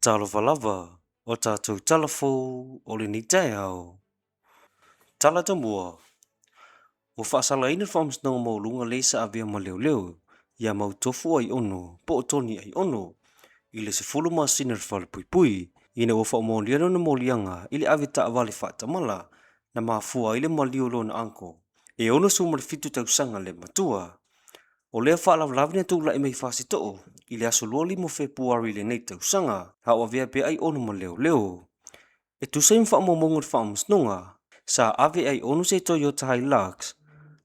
Talofa lava, o tatou tala fou o lenei taeao. Tala Tamua, Ua faasalaina le Faamasinoga Maualuga le sa avea ma leoleo ia Mautofu Aiono po o Tony Aiono i le 10 masina i le falepuipui ina ua faamaonia lona moliaga i le avetaavale faatamala na mafua ai le maliu o lona uncle e 67 tausaga le matua. O lea faalavelave na tulai mai Fasito'o i le aso 25 o Fepuari i lenei tausaga, a o avea pea Aiono ma leoleo. E tusa ai ma faamaumauga a le Faamasinoga, sa ave e Aiono se Toyota Hilux,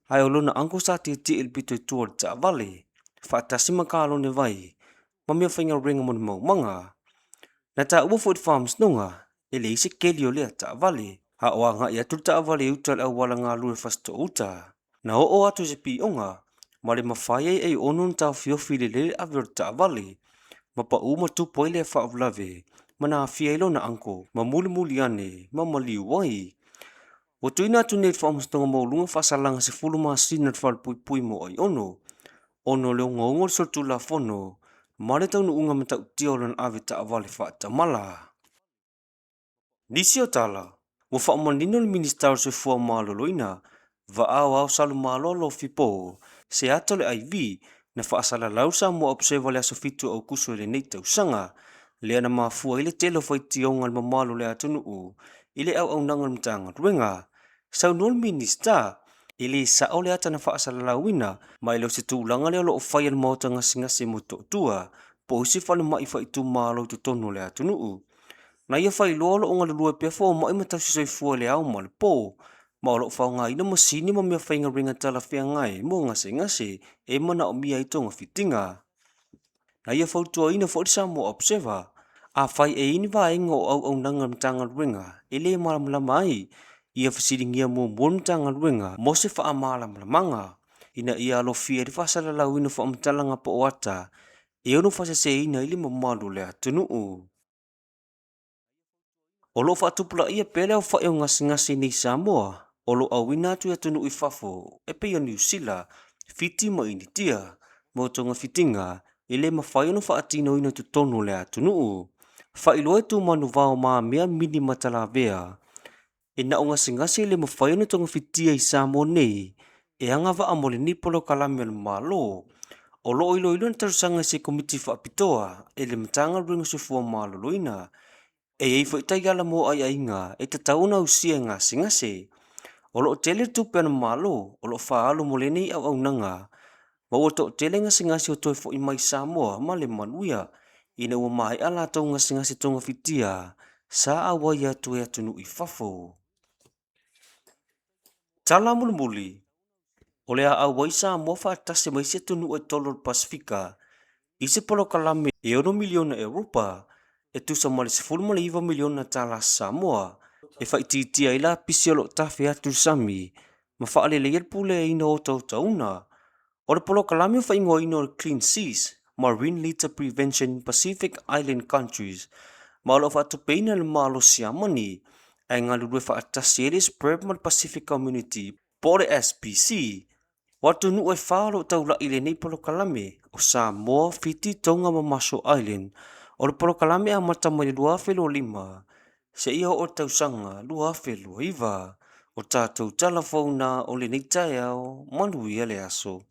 ae o lona uncle sa tietie i le pito i tua o le taavale, faatasi ma kalone vai ma meafaigaluega mo le maumaga. Na taua foi i le Faamasinoga, e leai se keli o lea taavale, a o agai atu le taavale i uta i le auala galue o Fasitoouta. Na oo atu i se pioga, ma le mafai ai e Aiono ona taofiofi i le lele ave o le taavale, ma pau ma tupu ai lea faalavelave ma na aafia ai lona uncle ma mulimuli ane ma maliu ai. Ua tuuina atu nei i le Faamasinoga Maualuga faasalaga 10 masina i le falepuipui mo Aiono, ona o le ogaoga o le solitulafono ma le taunuuga matautia o lana avetaavale faatamala. Nisi o tala, ua faamanino le Minisita o le Soifua Maloloina, Vaa Aoao Salumaloa Alofi Po, se ata o le IV na faasalalau i le Samoa Observer i le aso 7 o Aokuso i lenei tausaga, lea na mafua ai le tele o faitioga a le mamalu o le atunuu i le auaunaga a le Matagaluega. Saunoa le Minisita, e le sao le ata na faasalalauina, ma e le o se tulaga lea o lo o faia e le Maota Gasegase i Motootua po o isi falemai faaitumalo i totonu o le atunuu. Na ia faailoa o lo o galulue pea fomai ma tausisoifua i le ao ma le po, ma o lo o faaaogaina masini ma meafaigaluega talafeagai mo gasegase e manaomia ai togafitiga. Na ia fautuaina foi le Samoa Observer, afai e i ai ni vaega o auaunaga a le Matagaluega e le malamalama ai, ia fesiligia muamua le Matagaluega mo se faamalamalamaga, ina ia alofia ai le faasalalauina o faamatalaga po o ata e ono faaseseina ai le mamalu o le atunuu. O lo o faatupulaia pea le aofai o gasegase i nei i Samoa o lo o auina atu i atunuu i fafo e pei o Niu Sila, Fiti ma Initia mo togafitiga e le mafai ona faatinoina i totonu o le atunuu. Faailoa e Tumanuvao Mamea Mini Matalavea, e na o gasegase e le mafai ona togafitia i Samoa nei e agavaa mo lenei polokalame a le Malo. O lo o iloilo le talosaga i se Komiti Faapitoa e le Matagaluega o Soifua Maloloina. E i ai foi taiala mo aiaiga e tatau ona ausia e gasegase. O lo o tele le tupe a le Malo o lo o faaalu mo lenei auaunaga, ma ua toatele gasegase ua toe foi mai i Samoa ma le manuia, ina ua maea latou gasegase togafitia sa auai atu ai atunuu i fafo. Tala mulimuli, o le a auai Samoa faatasi ma isi atunuu e tolu o le Pasefika i se polokalame e $6 miliona Eropa, e tusa ma le $19 miliona tala Samoa, e faaitiitia ai lapisi o lo o tafe atu i le sami ma faaleleia le puleaina o otaotauna. O le polokalame ua faaigoaina o le Clean Seas, Marine Litter Prevention in Pacific Island Countries, ma o lo o faatupeina e le Malo o Siamani, ae galulue faatasi ai le SPREP ma le Pacific Community po o le SPC. O atunuu e fa o lo o taulai i lenei polokalame, o Samoa, Fiti, Tonga ma Marshall Island. O le polokalame e amata mai le 2025 seia oo i le tausaga 2029. O tatou tala fou na o lenei taeao, manuia le aso.